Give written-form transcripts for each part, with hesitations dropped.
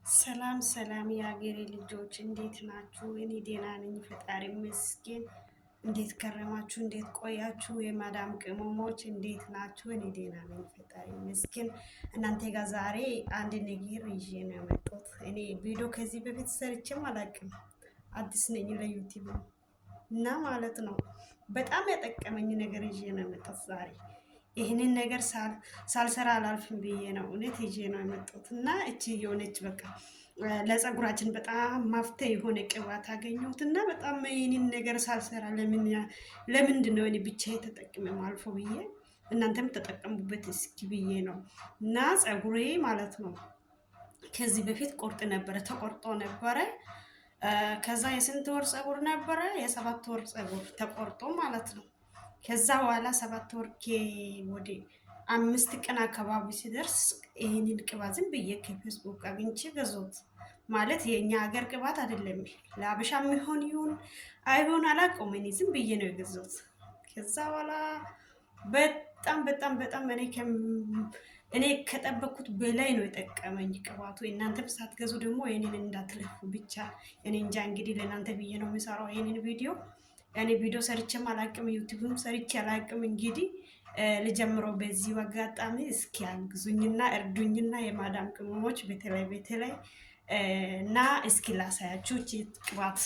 ሰላም ሰላም የሀገሬ ልጆች እንዴት ናችሁ? እኔ ደህና ነኝ፣ ፈጣሪ ይመስገን። እንዴት ከረማችሁ? እንዴት ቆያችሁ? የማዳም ቅመሞች እንዴት ናችሁ? እኔ ደህና ነኝ፣ ፈጣሪ ይመስገን። እናንተ ጋር ዛሬ አንድ ነገር ይዤ ነው የመጣሁት። እኔ ቪዲዮ ከዚህ በፊት ሰርቼም አላውቅም፣ አዲስ ነኝ ለዩቲዩብ እና ማለት ነው። በጣም የጠቀመኝ ነገር ይዤ ነው የመጣሁት ዛሬ። ይህንን ነገር ሳልሰራ አላልፍም ብዬ ነው እውነት ይዤ ነው የመጣሁት። እና እቺ የሆነች በቃ ለፀጉራችን በጣም መፍትሄ የሆነ ቅባት አገኘሁት እና በጣም ይህንን ነገር ሳልሰራ ለምንድን ነው እኔ ብቻ ተጠቅሜ ማልፎ ብዬ እናንተም ተጠቀሙበት እስኪ ብዬ ነው። እና ፀጉሬ ማለት ነው ከዚህ በፊት ቁርጥ ነበረ፣ ተቆርጦ ነበረ። ከዛ የስንት ወር ፀጉር ነበረ? የ7 ወር ፀጉር ተቆርጦ ማለት ነው። ከዛ በኋላ 7 ወር ወደ 5 ቀን አካባቢ ሲደርስ ይህንን ቅባት ዝም ብዬ ከፌስቡክ አግኝቼ ገዞት። ማለት የእኛ ሀገር ቅባት አይደለም፣ ለአበሻ የሚሆን ይሁን አይሆን አላውቀውም። እኔ ዝም ብዬ ነው የገዛሁት። ከዛ በኋላ በጣም በጣም በጣም እኔ ከጠበቅኩት በላይ ነው የጠቀመኝ ቅባቱ። እናንተም ሳትገዙ ደግሞ ይህንን እንዳትለፉ ብቻ። እኔ እንጃ እንግዲህ ለእናንተ ብዬ ነው የሚሰራው ይህንን ቪዲዮ። እኔ ቪዲዮ ሰርቼም አላቅም፣ ዩቲዩብም ሰርቼ አላቅም። እንግዲህ ልጀምረው በዚህ አጋጣሚ። እስኪ አግዙኝና እርዱኝና የማዳም ቅመሞች በተለይ በተለይ እና እስኪ ላሳያችሁ። እቺ ቅባት፣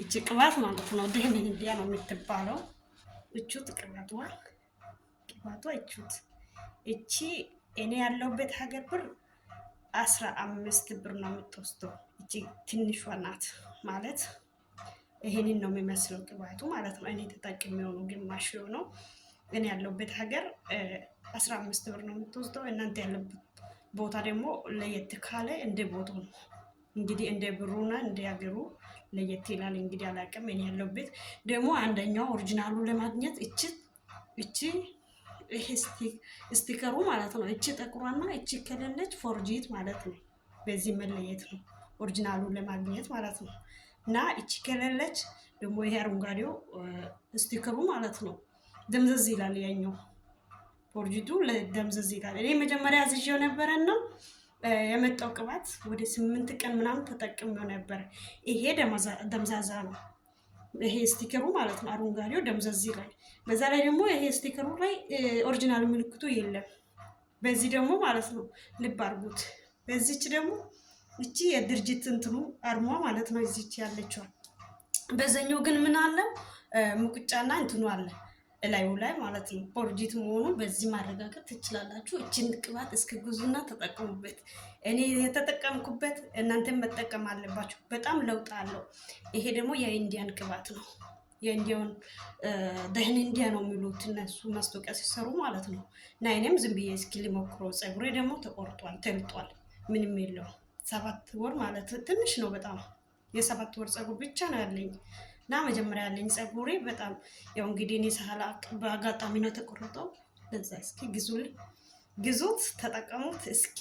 እቺ ቅባት ማለት ነው ደህን እንዲያ ነው የምትባለው። እቹት ቅባቷ እቹት። እቺ እኔ ያለሁበት ሀገር ብር 15 ብር ነው የምትወስደው። እቺ ትንሿ ናት ማለት ይሄንን ነው የሚመስለው ቅባቱ ማለት ነው። እኔ ተጠቅሜው ነው ግማሽ የሆነው። እኔ ያለሁበት ሀገር 15 ብር ነው የምትወስደው። እናንተ ያለበት ቦታ ደግሞ ለየት ካለ እንደ ቦታው ነው እንግዲህ፣ እንደ ብሩና እንደ ሀገሩ ለየት ይላል። እንግዲህ አላውቅም። እኔ ያለሁበት ደግሞ አንደኛው original ኡ ለማግኘት እቺ ይሄ sticker ኡ ማለት ነው። እቺ ጠቁሯና እቺ ከሌለች forged ማለት ነው። በዚህ መለየት ነው original ኡ ለማግኘት ማለት ነው። እና እቺ ከሌለች ደግሞ ይሄ አረንጓዴው sticker ኡ ማለት ነው ደምዘዝ ይላል። ያኛው forged ኡ ደምዘዝ ይላል። እኔ መጀመሪያ አዝዤው ነበረና የመጣው ቅባት ወደ 8 ቀን ምናምን ተጠቅሜው ነበር። ይሄ ደምዛዛ ነው። ይሄ sticker ኡ ማለት ነው። አረንጓዴው ደምዘዝ ይላል። በዛ ላይ ደግሞ ይሄ sticker ኡ ላይ original ምልክቱ የለም። በዚህ ደግሞ ማለት ነው ልብ አድርጉት። በዚች ደግሞ እቺ የድርጅት እንትኑ አርሟ ማለት ነው እዚች ያለችዋ። በዛኛው ግን ምን አለ? ሙቅጫና እንትኑ አለ እላዩ ላይ ማለት ነው። Forged መሆኑን በዚህ ማረጋገጥ ትችላላችሁ። እችን ቅባት እስኪ ግዙና ተጠቀሙበት። እኔ የተጠቀምኩበት እናንተም መጠቀም አለባችሁ። በጣም ለውጥ አለው። ይሄ ደግሞ የ Indian ቅባት ነው። የ Indian ደህን ኢንዲያ ነው የሚሉት እነሱ ማስታወቂያ ሲሰሩ ማለት ነው። እና እኔም ዝም ብዬ እስኪ ልሞክረው። ፀጉሬ ደግሞ ተቆርጧል፣ ተልጧል፣ ምንም የለው። 7 ወር ማለት ትንሽ ነው በጣም። የ7 ወር ፀጉር ብቻ ነው ያለኝ። እና መጀመሪያ ያለኝ ፀጉሬ በጣም ያው እንግዲህ እኔ ሳላቅ በአጋጣሚ ነው የተቆረጠው። ለዛ እስኪ ግዙልኝ፣ ግዙት፣ ተጠቀሙት። እስኪ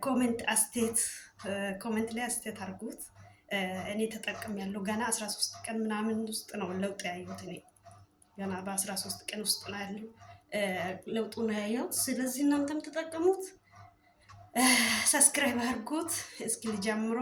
comment አስተያየት comment ላይ አስተያየት አድርጉት። እኔ ተጠቅሜያለሁ ገና 13 ቀን ምናምን ውስጥ ነው ለውጥ ያየሁት። እኔ ገና በ13 ቀን ውስጥ ነው ያለው ለውጡ ነው ያየሁት። ስለዚህ እናንተም ተጠቀሙት፣ subscribe አድርጉት። እስኪ ልጀምሮ።